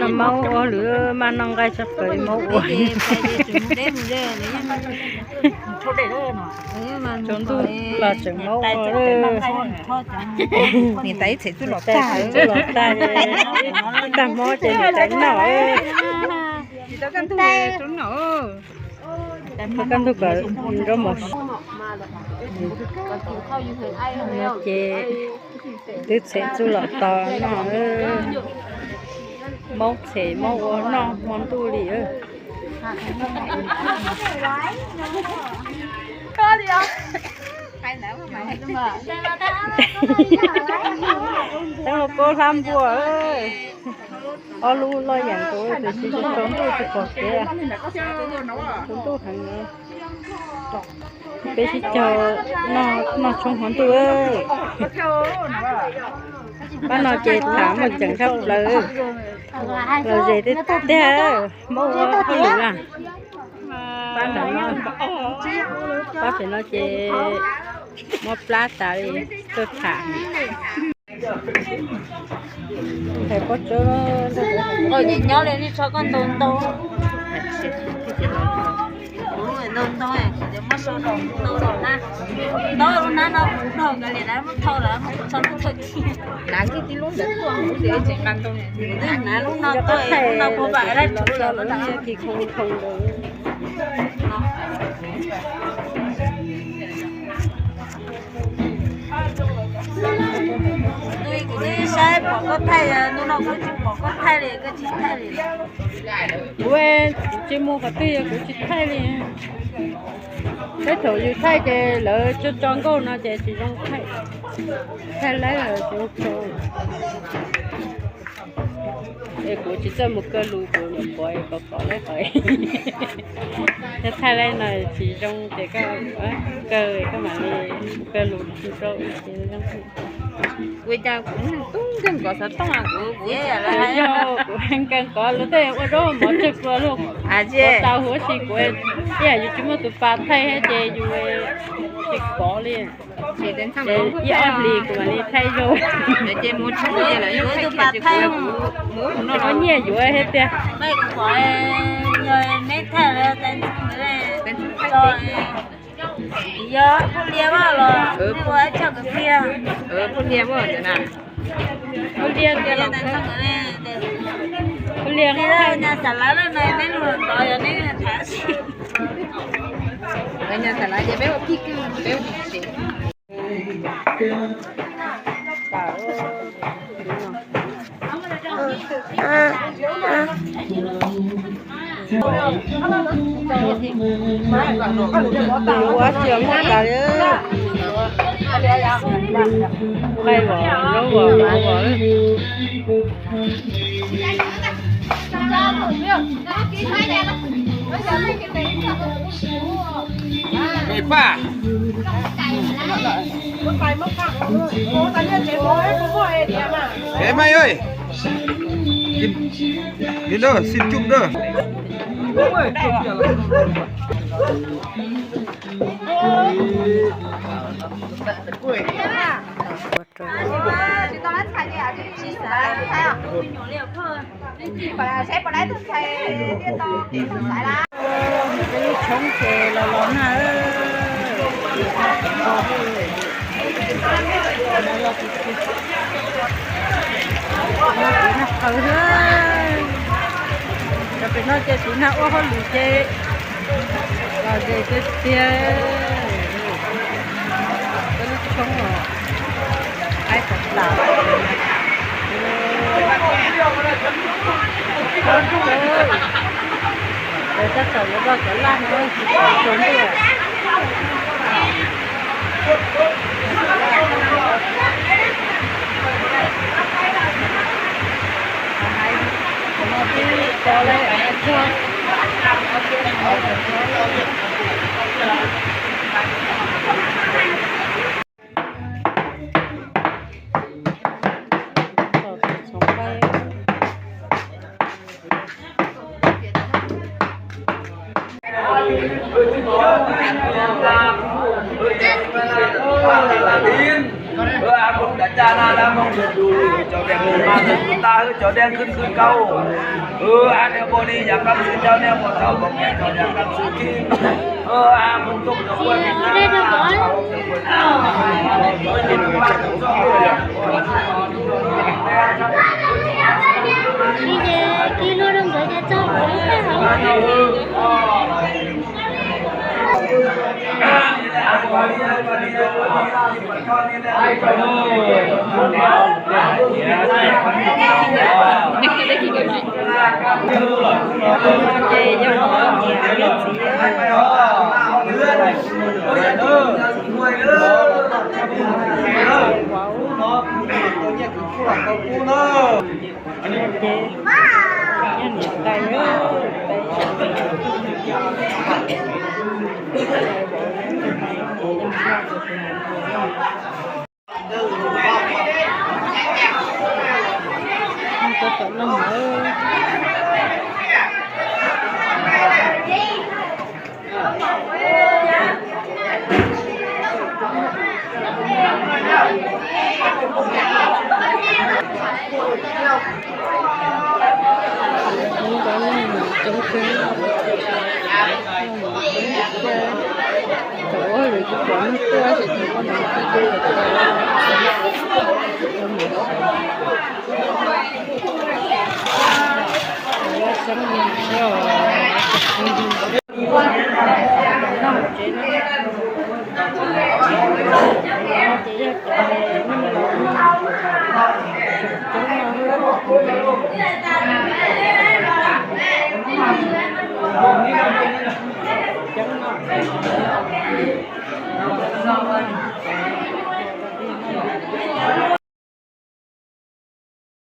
No maub ua lwm mas noj nqaij tso pawg maub ua. Tsaus ntuj los tseem maub ua. Niam tais ib txhais txuj los tag, tag hmo ces niam tais noj. Koj ntug kom nrov mos. Ces twb txhais txuj los tos noj. Maub txhais maub ua noj hmo ntuj li. Teeb los kub hlab npua. Ob lub loj yam nkaus tiam sis tsaus ntuj tsis pom kev. Tsaus ntuj heev. Peb sib caug noj tshoob hmo ntuj. Pab no ces tham muaj ceem tshaj plaws. Los zes tiag tiag, muab ua hauj lwm na. Pab ntawm no, pab pem no ces muab plab tas li, tuaj tham. Nqaij ces nyob li nej tso koj ntau ntau. Kuv ntau ntau, kuv muab sau rau ntau rau na. Ntau lub nab no kuv nrog nkawd li lawv muab thau lawm, muab tso lub thawj thiab. Hnav kiag tib lub ntawd tuaj, kuv twb hnav lub no tuaj, lub no kuv vam dab tsuv lawm. Kuv twb saib pom koj thaij, hnub no kuv tsis pom koj thaij li, koj tsis thaij li. Kuv tsis mus qhov twg yog kuv tsis thaij li. Tej thaum yus thaij ces lawv tso tso nkauj no ces tsis zoo thaij. Thaij lawv tsis zoo tso. Es kuv tsis txawj mus kaw lus, kuv nyuam qhuav kov kov lawv qhov. Yog thaij li no tsis zoo ces koj kaw koj mam li kaw lus rau ces zoo. Ua cas kuv tub nkeeg kov xov tooj kuv, kuv yog kuv nkeeg kov luag tej ua zaub mov tsawg plua luag ua tau huv si kuv, ib yam yus tsis muaj tus pas thaij ces yus tsis kov li. Ces ib ob hlis kuv mam li thaij zoo. Ces mus tshoob ces lawv yeej thaij kiag ces kuv mus ub mus no los nyiaj yuav thiab tiag. Yog phooj lia los nej ua ib txoj kwv pliag. Phooj lia, phooj lia, phooj lia, nyas xav lav lawm no neb lug tod yog neb tham tsi? Nyas xav lav ces peb ua phij kwj, peb ua phij kwj. Ua tsi muaj tas li. Nqaij vos, zaub vos, mov vos. Paj, es Maj ơi, xin chụp nữa. Peb lub tshoob ces los los na. Tus nag qawg thiab. Cov pem no ces tus nag ua hauj lwm ces los ze tiag tiag. Peb lub tshoob los qaib tas tas. Lawv tab tom yuav loj cov laj no tsis tau tsaus ntuj. Mas tus tag wb cov dej khwb khwb kaub, wb ab niag npua li yam qab xwb, cov niag npua tau kom niag cov yam qab xwb khib. Ab mus tuaj cov npua li na. Ib ce kib lub rau nkawd ces txog lawm. Ces nyob niam tais, tais tom no. Cov neeg coob kawg, thaum ub lawv tsis pom neeg tuaj ces thaum ub lawv tuaj, lawv tseeb, noj tsev na, ces yog cov neeg laus neeg coob no.